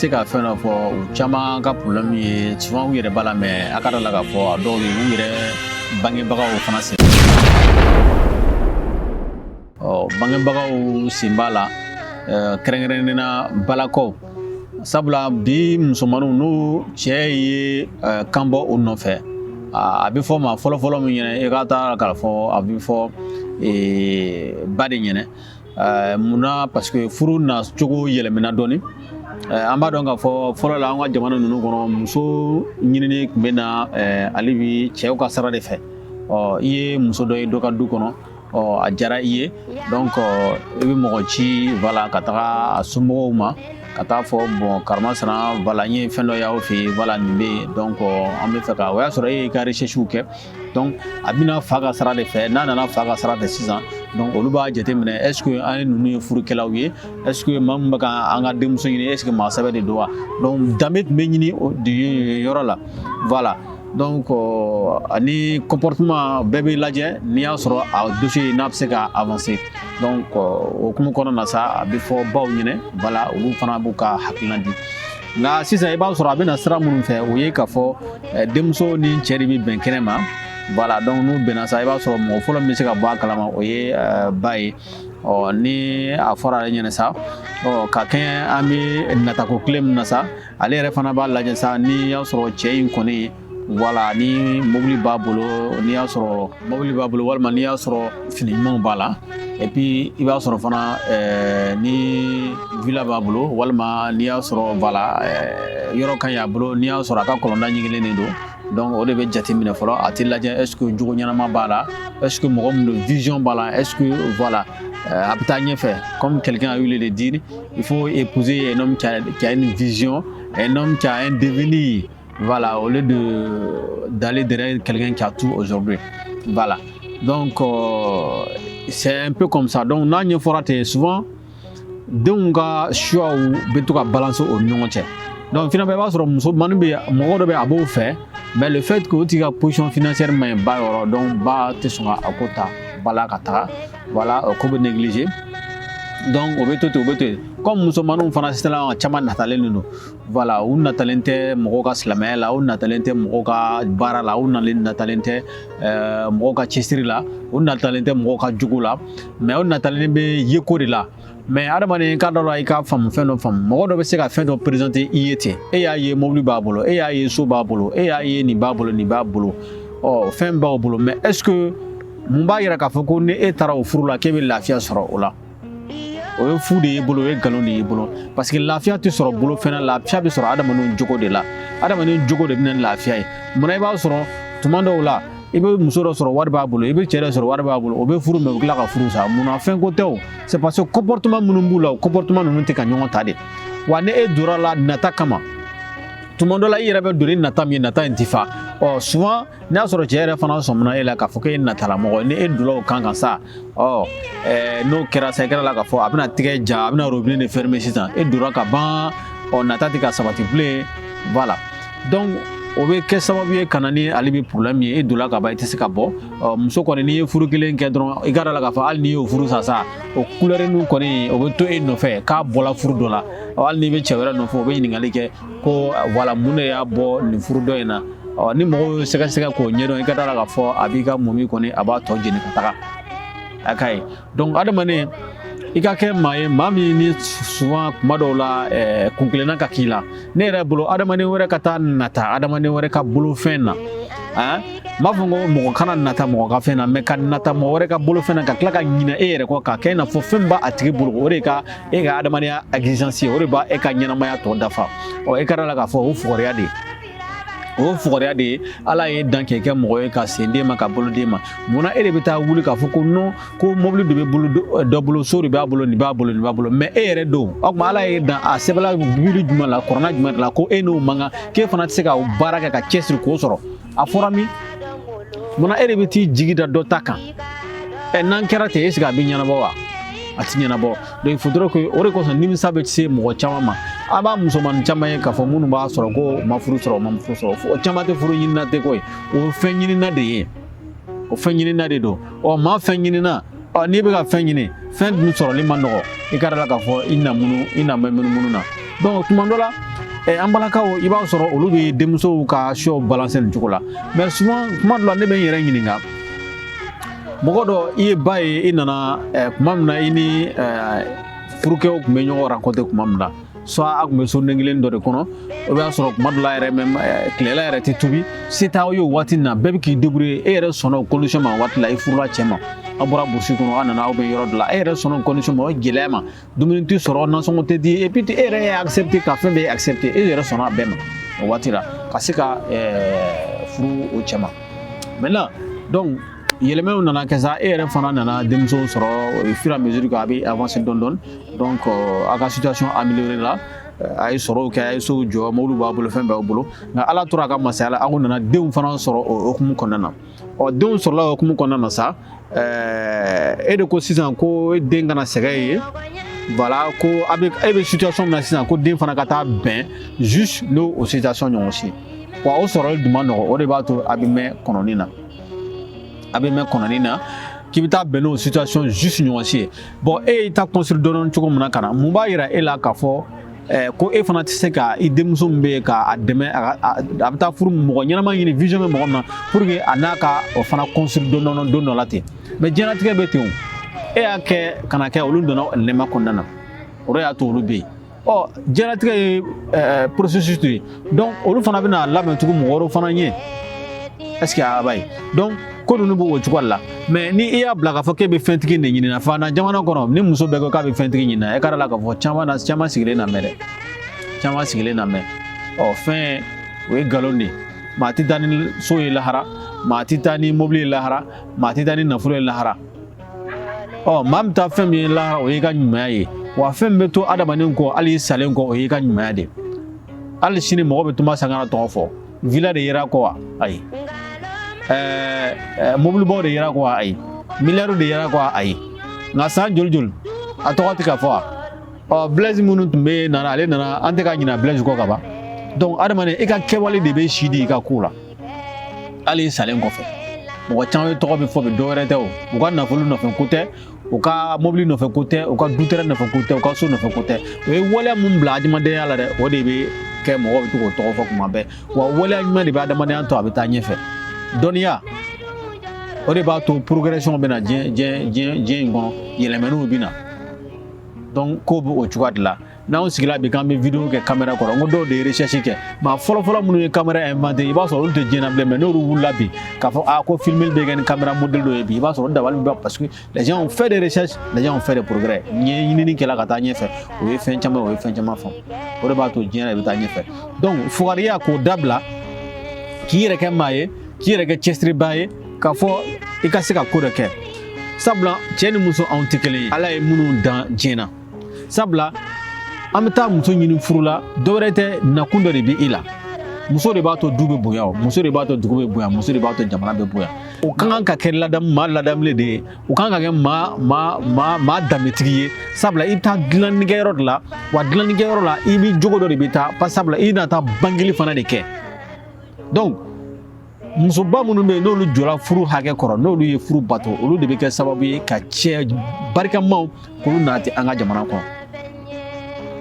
se ka fɛn dɔ fɔ u caman ka problème ye. Souvent u yɛrɛ b'a la, mais a ka da la k'a fɔ a dɔw bɛ yen, u yɛrɛ bangebagaw fana sen, ɔ bangebagaw sen b'a la, kɛrɛnkɛrɛnnenya la balakaw, sabula bi musomaninw n'u cɛ ye kan bɔ u nɔfɛ, a bɛ fɔ ma fɔlɔfɔlɔ min ɲɛna, i ka taa k'a fɔ a bɛ fɔ ba de ɲɛna. Munna? Parce que furu na cogo yɛlɛmana dɔɔni. An b'a dɔn k'a fɔ fɔlɔ la, an ka jamana ninnu kɔnɔ, muso ɲinini tun bɛ na ale bi cɛw ka sira de fɛ. Ɔ i ye muso dɔ ye dɔ ka du kɔnɔ, ɔ a diyara i ye, donc i bɛ mɔgɔ ci, voilà, ka taga a somɔgɔw ma ka taa fɔ: bon, karimasina, voilà, n ye fɛn dɔ y'aw fɛ yen, voilà, nin bɛ yen, donc an bɛ fɛ ka o y'a sɔrɔ e y'i ka recherche kɛ. Donc a bɛna fa ka sira de fɛ. N'a nana fa ka sira fɛ sisan, donc olu b'a jateminɛ: est ce que an ye ninnu ye furukɛlaw ye? Est ce que maa min bɛ ka an ka denmuso ɲini, est ce que maa sɛbɛ de don wa? Donc danbe tun bɛ ɲini o yɔrɔ la, voilà. Donc ani comportement bɛɛ bɛ lajɛ, n'i y'a sɔrɔ a dossier n'a bɛ se ka avancer. Donc o hukumu kɔnɔna na sa, a bɛ fɔ baw ɲɛna, voilà, olu fana b'u ka hakilina di. Nka sisan, i b'a sɔrɔ a bɛ na sira minnu fɛ, o ye k'a fɔ denmuso ni cɛ de bɛ bɛn kɛnɛ ma, voilà. Donc n'u bɛnna sa, i b'a sɔrɔ mɔgɔ fɔlɔ min bɛ se ka bɔ a kalama, o ye ba ye. Ɔ ni a fɔra ale ɲɛna sa, ɔ ka kɛɲɛ an bɛ natako tile min na sa, ale yɛrɛ fana b'a lajɛ sa, n'i y'a sɔrɔ cɛ in kɔni, voilà, ni mobili b'a bolo, n'i y'a sɔrɔ mobili b'a bolo, walima n'i y'a sɔrɔ fini ɲumanw b'a la, et puis i b'a sɔrɔ fana ni villa b'a bolo, walima n'i y'a sɔrɔ, voilà, yɔrɔ ka ɲi a bolo, n'i y'a sɔrɔ a ka kɔlɔnda ɲiginnen de don. Donc o de bɛ jateminɛ fɔlɔ. A tɛ lajɛ est ce que jogo ɲɛnama b'a la, est ce que mɔgɔ min don, vision b'a la, est ce que, voilà, a bɛ taa ɲɛfɛ. Comme quelqu'un a eu le dire, il faut épouser un homme qui a une vision, un homme qui a un devenir, voilà, au lieu de d'aller derrière quelqu'un qui a tout aujourd'hui, voilà. Donc c'est un peu comme ça. Donc n'a ɲɛfɔra ten, souvent denw ka choix bɛ to ka balancer o ni ɲɔgɔn cɛ. Donc finalement, i b'a sɔrɔ musomanin bɛ mɔgɔ dɔ bɛ, a b'o fɛ, mais le fait que o tigi ka position financière man ɲi ba yɔrɔ, donc ba tɛ sɔn ka a ko ta ba la ka taga, voilà, o ko bɛ négliger. Donc o bɛ to ten, o bɛ to yen. Comme musomaninw fana sisan caman natalen de don, voilà, u natalen tɛ mɔgɔw ka silamɛya la, u natalen tɛ mɔgɔw ka baara la, u natalen tɛ mɔgɔw ka cɛsiri la, u natalen tɛ mɔgɔw ka jogo la, mais u natalen bɛ yeko de la. Mais adamaden ka dɔ la, i ka faamu, fɛn dɔ faamu, mɔgɔ dɔ bɛ se ka fɛn dɔ présenter i ye ten, e y'a ye mobili b'a bolo, e y'a ye so b'a bolo, e y'a ye nin b'a bolo, nin b'a bolo, ɔ fɛn b'aw bolo, mais est ce que mun b'a yira k'a fɔ ko ni e taara o furu la, k'e bɛ lafiya sɔrɔ o la? O ye fu de y'i bolo, o ye nkalon de y'i bolo, parce que lafiya tɛ sɔrɔ bolo fɛn na. Lafiya bɛ sɔrɔ adamadenw jogo de la. Adamaden jogo de bɛ na ni lafiya ye. Munna? I b'a sɔrɔ tuma dɔw la, i bɛ muso dɔ sɔrɔ, wari b'a bolo, i bɛ cɛ dɔ sɔrɔ, wari b'a bolo, o bɛ furu, mais u bɛ tila ka furu sa. Munna? Fɛn ko tɛ o, c'est parce que comportement minnu b'u la, o comportement ninnu tɛ ka ɲɔgɔn ta de. Wa ni e donna la nata kama, tuma dɔ la i yɛrɛ bɛ don ni nata min ye, nata in ti fa. Ɔ souvent n'a y'a sɔrɔ cɛ yɛrɛ fana sɔmina e la k'a fɔ k'e ye natalamɔgɔ ye, ni e donna o kan kan sa, ɔ n'o kɛra sa, i kɛra la k'a fɔ a bɛna tigɛ ja, a bɛna robinet de fermer sisan, e donna ka ban, ɔ nata tɛ ka sabati bilen, voilà. Donc o bɛ kɛ sababu ye ka na ni ale bɛ problème ye. E donna ka ban, i tɛ se ka bɔ. Ɔ muso kɔni, n'i ye furu kelen kɛ dɔrɔn, i ka da la k'a fɔ hali n'i y'o furu sa sa, o couleur ninnu kɔni, o bɛ to e nɔfɛ k'a bɔla furu dɔ la. Ɔ hali n'i bɛ cɛ wɛrɛ nɔfɛ, o bɛ ɲininkali kɛ ko voilà, mun de y'a bɔ nin furu dɔ in na? Ɔ ni mɔgɔw y'o sɛgɛsɛgɛ k'o ɲɛdɔn, i ka da la k'a fɔ a b'i ka mɔmi kɔni, a b'a tɔ jeni ka taga a ka ye. Donc adamaden, i ka kɛ maa ye, maa min ni souvent kuma dɔw la kunkilenna ka k'i la. Ne yɛrɛ bolo, adamaden wɛrɛ ka taa nata adamaden wɛrɛ ka bolofɛn na, n b'a fɔ ko mɔgɔ kana nata mɔgɔ ka fɛn na, mais ka nata mɔgɔ wɛrɛ ka bolofɛn na, ka tila ka ɲinɛ e yɛrɛ kɔ, ka kɛ i n'a fɔ fɛn b'a tigi bolo, o de ka e ka adamadenya existence ye, o de b'a e ka ɲɛnamaya tɔ dafa. Ɔ e ka da la k'a fɔ o fugariya de ye, o fugariya de ye. Ala ye dan kɛ mɔgɔ ye ka sen den ma, ka bolo den ma. Munna e de bɛ taa wuli k'a fɔ ko non, ko mobili de bɛ bolo dɔ bolo, so de b'a bolo, nin b'a bolo, nin b'a bolo, mais e yɛrɛ don? O tuma Ala ye dan, a sɛbɛnla bibili jumɛn la, kuranna jumɛn de la, ko e n'o man kan, k'e fana tɛ se ka baara kɛ ka cɛsiri k'o sɔrɔ? A fɔra min? Munna e de bɛ t'i jigi da dɔ ta kan? Ɛ n'an kɛra ten, est ce que a bɛ ɲɛnabɔ wa? A ti ɲɛnabɔ. Donc il faudrait que o de kosɔn nimisa bɛ se mɔgɔ caman ma. An b'a musomanin caman ye k'a fɔ minnu b'a sɔrɔ ko u ma furu sɔrɔ, u ma furu sɔrɔ. O caman tɛ furu ɲinina tɛ ko ye, o fɛn ɲinina de ye, o fɛn ɲinina de don. Ɔ maa fɛn ɲinina, ɔ n'i bɛ ka fɛn ɲini, fɛn dun sɔrɔli man nɔgɔ, i ka da la k'a fɔ i na munu, i na mɛn munumunu na. Donc tuma dɔ la, An balakaw, i b'a sɔrɔ olu bɛ denmusow ka choix balancer nin cogo la. Mais souvent, kuma dɔ la, ne bɛ n yɛrɛ ɲininka, mɔgɔ dɔ, i ye ba ye, i nana tuma min na, i ni furukɛw tun bɛ ɲɔgɔn rencontrer tuma min na, soit a tun bɛ soden kelen dɔ de kɔnɔ, o b'a sɔrɔ tuma dɔ la yɛrɛ même tilela yɛrɛ tɛ tobi, se t'aw ye o waati na, bɛɛ bɛ k'i débrouiller. E yɛrɛ sɔnna o condition ma o waati la. I furula cɛ ma, aw bɔra brousse kɔnɔ, aw nana, aw bɛ yɔrɔ dɔ la, e yɛrɛ sɔnna o condition ma, o gɛlɛya ma, dumuni tɛ sɔrɔ, nasɔngɔ tɛ di, et puis e yɛrɛ y'a accepté ka fɛn bɛɛ accepté. E yɛrɛ sɔnna a bɛɛ ma o waati la ka se ka furu o cɛ ma. Maintenant, donc, yɛlɛmɛw nana kɛ sa, e yɛrɛ fana nana denmuso sɔrɔ au fur et à mesure que a bɛ avancer dɔɔni dɔɔni. Donc a ka situation amélioré la, a ye sɔrɔw kɛ, a ye sow jɔ, mobili b'a bolo, fɛn bɛɛ b'a bolo. Nka Ala tora a ka masaya la, aw nana denw fana sɔrɔ o hukumu kɔnɔna na. Ɔ, denw sɔrɔla o hukumu kɔnɔna na sa, e de ko sisan ko e den kana sɛgɛn ye, voilà, ko a bɛ e bɛ situation min na sisan, ko den fana ka taa bɛn juste n'o o situation ɲɔgɔn si wa, o sɔrɔli dun ma nɔgɔ. O de b'a to a bɛ mɛn kɔnɔni na, a bɛ mɛn kɔnɔni na k'i bɛ taa bɛn n'o situation juste ɲɔgɔn si ye. Bon, e y'i ta construire dɔɔni cogo min na ka na, mun b'a yira e la k'a fɔ ko e fana tɛ se ka i denmuso min bɛ yen k'a dɛmɛ, a bɛ taa furu, mɔgɔ ɲɛnama ɲini, vision bɛ mɔgɔ min na, pour que a n'a ka o fana construire don dɔ don dɔ la ten? Mais diɲɛlatigɛ bɛ ten o. E y'a kɛ ka na kɛ, olu donna nɛɛma kɔnɔna na, o de y'a to olu bɛ yen. Ɔ, diɲɛlatigɛ ye processus de ye. Donc olu fana bɛna labɛn tugun mɔgɔ wɛrɛw fana ɲɛ. Est ce que a b'a ye? Donc ko ninnu b'o cogoya de la. Mais ni i y'a bila k'a fɔ k'e bɛ fɛntigi de ɲini na, fana jamana kɔnɔ, ni muso bɛɛ ko k'a bɛ fɛntigi ɲini na, e ka la k'a fɔ caman na, caman sigilen na mɛn dɛ, caman sigilen na mɛn. Ɔ, fɛn o ye nkalon de ye. Maa tɛ taa ni so ye lahara, maa tɛ taa ni mobili ye lahara, maa tɛ taa ni nafolo ye lahara. Ɔ, maa min taa fɛn min ye lahara, o y'i ka ɲumanya ye. Wa fɛn min bɛ to adamaden kɔ hali i salen kɔ, o y'i ka ɲumanya de ye. Hali sini mɔgɔ bɛ Tuma Sankara tɔgɔ fɔ, villa de yera kɔ wa? Ayi. Mobilibaw de yera kɔ wa? Ayi. Miliyari de yera kɔ wa? Ayi. Nka san joli joli a tɔgɔ tɛ ka fɔ wa? Ɔ, Blaise minnu tun bɛ yen nana, ale nana, an tɛ ka ɲina Blaise kɔ ka ban. Donc adamaden, i ka kɛwale de bɛ si di i ka ko la hali i salen kɔfɛ. Mɔgɔ caman tɔgɔ bɛ fɔ bi, dɔwɛrɛ tɛ o, u ka nafolo nɔfɛ ko tɛ, u ka mobili nɔfɛ ko tɛ, u ka dutɛrɛ nɔfɛ ko tɛ, u ka so nɔfɛ ko tɛ. O ye waleya mun bila adamadenya la dɛ, o de bɛ kɛ mɔgɔ bɛ to k'o tɔgɔ fɔ kuma bɛɛ. Wa waleya ɲuman de bɛ adamadenya to a bɛ taa ɲɛfɛ. Dɔnniya, o de b'a to progression bɛ na diɲɛ diɲɛ diɲɛ diɲɛ in kɔnɔ, yɛlɛmaniw bɛ na. Donc ko bɛ o cogoya de la. N'anw sigila bi k'an bɛ vidéo kɛ caméra kɔrɔ, n ko dɔw de ye recherche kɛ. Maa fɔlɔ-fɔlɔ minnu ye caméra inventé, i b'a sɔrɔ olu tɛ diɲɛ na bilen. Mais n'olu wulila bi k'a fɔ a ko filmeli bɛ kɛ ni caméra modèle dɔ ye bi, i b'a sɔrɔ dabali bɛ ban, parce que les gens ont fait des recherches, les gens ont fait des progrès. Ɲɛɲinini kɛla ka taa ɲɛfɛ, o ye fɛn caman, o ye fɛn caman faamu. O de b'a to diɲɛ yɛrɛ bɛ taa ɲɛfɛ. Donc fugariya, k'o dabila, k'i yɛrɛ kɛ maa ye, k'i yɛrɛ kɛ cɛsiribaa ye, k'a fɔ i ka se ka ko dɔ kɛ. Sabula cɛ ni muso, anw tɛ kelen ye, Ala ye minnu dan diɲɛ na. Sabula an bɛ taa muso ɲini furu la, dɔwɛrɛ tɛ, nakun dɔ de bɛ i la. Muso de b'a to du bɛ bonya, o muso de b'a to dugu bɛ bonya, muso de b'a to jamana bɛ bonya. O ka kan ka kɛ ladamu, maa ladamulen de ye, o kan ka kɛ maa maa maa maa danbetigi ye. Sabula i bɛ taa dilannikɛyɔrɔ de la, wa dilannikɛyɔrɔ la, i bɛ jogo dɔ de bɛ taa, sabula i bɛna taa bangeli fana de kɛ. Donc musoba minnu bɛ yen, n'olu jɔra furu hakɛ kɔrɔ, n'olu ye furu bato, olu de bɛ kɛ sababu ye ka cɛ barikamaw k'olu nati an ka jamana kɔnɔ.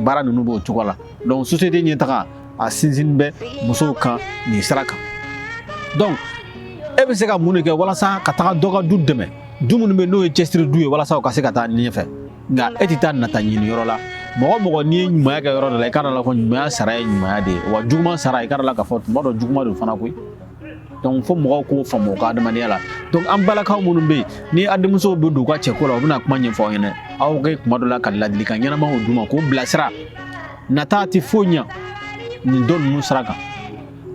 Baara ninnu b'o cogo la. Donc société ɲɛtaga, a sinsin bɛ musow kan nin sira kan. Donc e bɛ se ka mun de kɛ walasa ka taga dɔ ka du dɛmɛ, du minnu bɛ yen n'o ye cɛsiri du ye, walasa u ka se ka taa ɲɛfɛ? Nka e tɛ taa nata ɲini yɔrɔ la. Mɔgɔ mɔgɔ, n'i ye ɲumanya kɛ yɔrɔ dɔ la, i ka la fɔ ɲumanya sara ye ɲumanya de ye, wa juguman sara, i ka la k'a fɔ tuma dɔ juguman don fana koyi. Donc fo mɔgɔw k'o faamu u ka adamadenya la. Donc an balakaw minnu bɛ yen, ni a denmusow bɛ don u ka cɛko la, u bɛna kuma ɲɛfɔ aw ɲɛna, aw kɛ kuma dɔ la ka ladilikan ɲɛnamaw d'u ma k'u bilasira. Nata tɛ foyi ɲɛ nin don ninnu sira kan.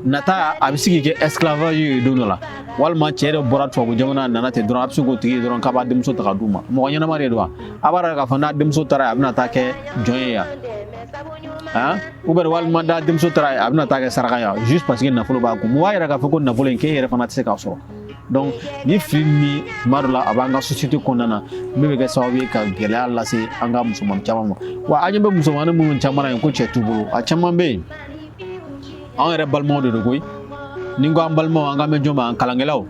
Nata, a bɛ se k'i kɛ esclavage ye don dɔ la, walima cɛ dɔ bɔra tubabu jamana nana ten dɔrɔn, a bɛ se k'o tigi ye dɔrɔn k'a b'a denmuso ta ka d'u ma. Mɔgɔ ɲɛnama de don wa? A b'a dɔn k'a fɔ n'a denmuso taara yen, a bɛna taa kɛ jɔn ye yan han, ou bien walima n'a denmuso taara yen, a bɛna taa kɛ saraka ye, juste parce que nafolo b'a kun. Mun b'a yira k'a fɔ ko nafolo in k'e yɛrɛ fana tɛ se k'a sɔrɔ? Donc ni fili ni tuma dɔ la, a b'an ka société kɔnɔna na, min bɛ kɛ sababu ye ka gɛlɛya lase an ka musomanin caman ma. Wa an ɲɛ bɛ musomanin minnu caman na yen ko cɛ t'u bolo, a caman bɛ yen, anw yɛrɛ balimaw de don koyi. Ni n ko an balimaw, an ka mɛn jɔn ma, an kalankɛlaw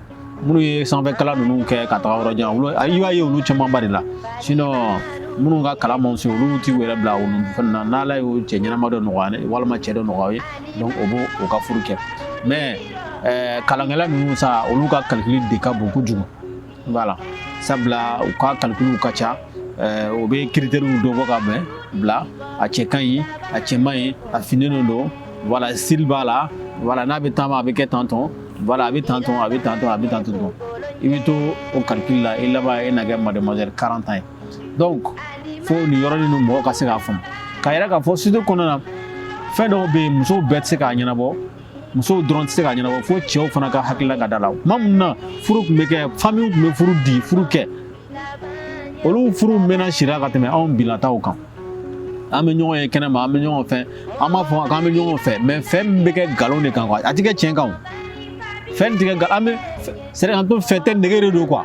minnu ye sanfɛ kalan ninnu kɛ ka taga yɔrɔ jan, olu i b'a ye olu camanba de la. Sinon Minnu ka kalan ma se, olu t'u yɛrɛ bila olu fɛn na. N'Ala y'o cɛ ɲɛnama dɔ nɔgɔya walima cɛ dɔ nɔgɔya ye, donc o b'o o ka furu kɛ. Mais kalankɛla ninnu sa, olu ka calcul de ka bon kojugu. Voilà, sabula u ka calcul ka ca. O bɛ critères dɔ bɔ ka bɛn bila: a cɛ ka ɲi, a cɛ man ɲi, a finnen don, voilà, style b'a la, voilà, n'a bɛ taama a bɛ kɛ tantɔn, voilà, a bɛ tantɔn, a bɛ tantɔn, a bɛ tantɔn. I bɛ to o calcul la, i laban e na kɛ mademoiselle 40 ans ye. Donc fo nin yɔrɔnin ninnu, mɔgɔ ka se k'a faamu k'a yɛrɛ k'a fɔ société kɔnɔna na, fɛn dɔw bɛ yen, musow bɛɛ tɛ se k'a ɲɛnabɔ, musow dɔrɔn tɛ se k'a ɲɛnabɔ, fo cɛw fana ka hakilila ka da la. Tuma min na furu tun bɛ kɛ, famille tun bɛ furu di, furu kɛ, olu furu mɛnna sira ka tɛmɛ anw bilataw kan. An bɛ ɲɔgɔn ye kɛnɛma, an bɛ ɲɔgɔn fɛ, an b'a fɔ k'an bɛ ɲɔgɔn fɛ, mais fɛn min bɛ kɛ nkalon de kan quoi, a tɛ kɛ tiɲɛ kan. O fɛn tɛ kɛ, an bɛ c'est an to fɛ tɛ, nege de don quoi.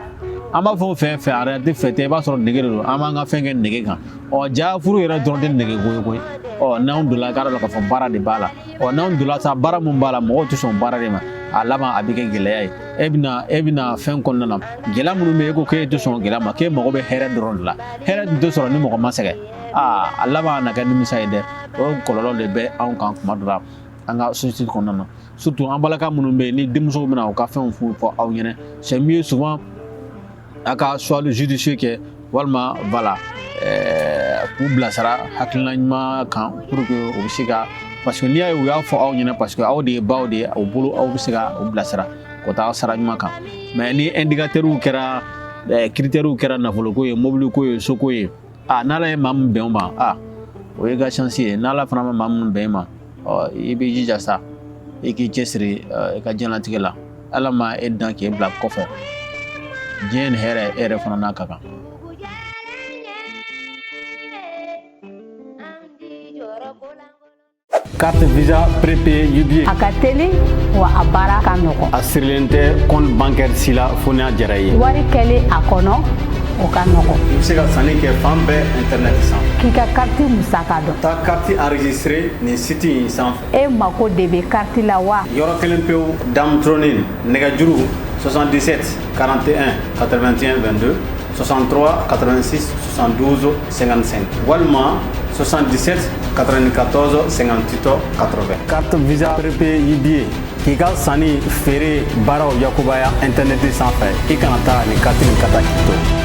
An b'a fɔ fɛn fɛn, en réalité fɛ tɛ, i b'a sɔrɔ nege de don. An b'an ka fɛn kɛ nege kan. Ɔ ja, furu yɛrɛ dɔrɔn tɛ nege ko ye koyi. Ɔ n'anw donna k'a la k'a fɔ baara de b'a la, ɔ n'anw donna sa, baara mun b'a la, mɔgɔw tɛ sɔn baara de ma. A laban a bɛ kɛ gɛlɛya ye. E bɛna fɛn kɔnɔna na, gɛlɛya minnu bɛ yen, e ko k'e tɛ sɔn gɛlɛya ma, k'e mago bɛ hɛrɛ dɔrɔn de la. Hɛrɛ dun tɛ sɔrɔ ni mɔgɔ ma sɛgɛn. Aa, a laban a na kɛ nimisa ye dɛ. O kɔlɔlɔ de bɛ anw kan kuma dɔ la an ka société kɔnɔna na, surtout an balaka minnu bɛ yen, ni denmusow bɛna u ka fɛnw fɔ aw ɲɛna, c'est mieux souvent a ka choix judicieux kɛ, walima voilà, k'u bilasira hakilina ɲuman kan pour que u bɛ se ka, parce que n'i y'a ye u y'a fɔ aw ɲɛna, parce que aw de ye baw de ye u bolo, aw bɛ se ka u bilasira k'o taa sira ɲuman kan. Mais ni indicateurs kɛra, critères kɛra nafoloko ye, mobiliko ye, soko ye, a n'Ala ye maa min bɛn o ma, a o ye ka chance ye. N'Ala fana ma maa min bɛn i ma, ɔ i b'i jija sa, i k'i cɛsiri i ka diɲɛlatigɛ la. Ala ma e dan k'e bila kɔfɛ. Diɲɛ ni hɛrɛ, e yɛrɛ fana n'a ka kan. Carte Visa prépayée UBA. A ka teli wa a baara ka nɔgɔn. A sirilen tɛ compte bancaire si la fo n'a diyara i ye. Wari kɛlen a kɔnɔ, o ka nɔgɔn. I bɛ se ka sanni kɛ fan bɛɛ internet sanfɛ. K'i ka carte musaka dɔn. Taa carte enregistré nin site in sanfɛ. E mako de bɛ carte la wa? Yɔrɔ kelen pewu, Damtronic, nɛgɛjuru 77 41 81 22, 63 86 72 55 walima 77 94 58 80. Carte Visa prépayée UBA, k'i ka sanni feere baaraw yakubaya internet sanfɛ, i kana taa nin carte nin ka taa k'i to.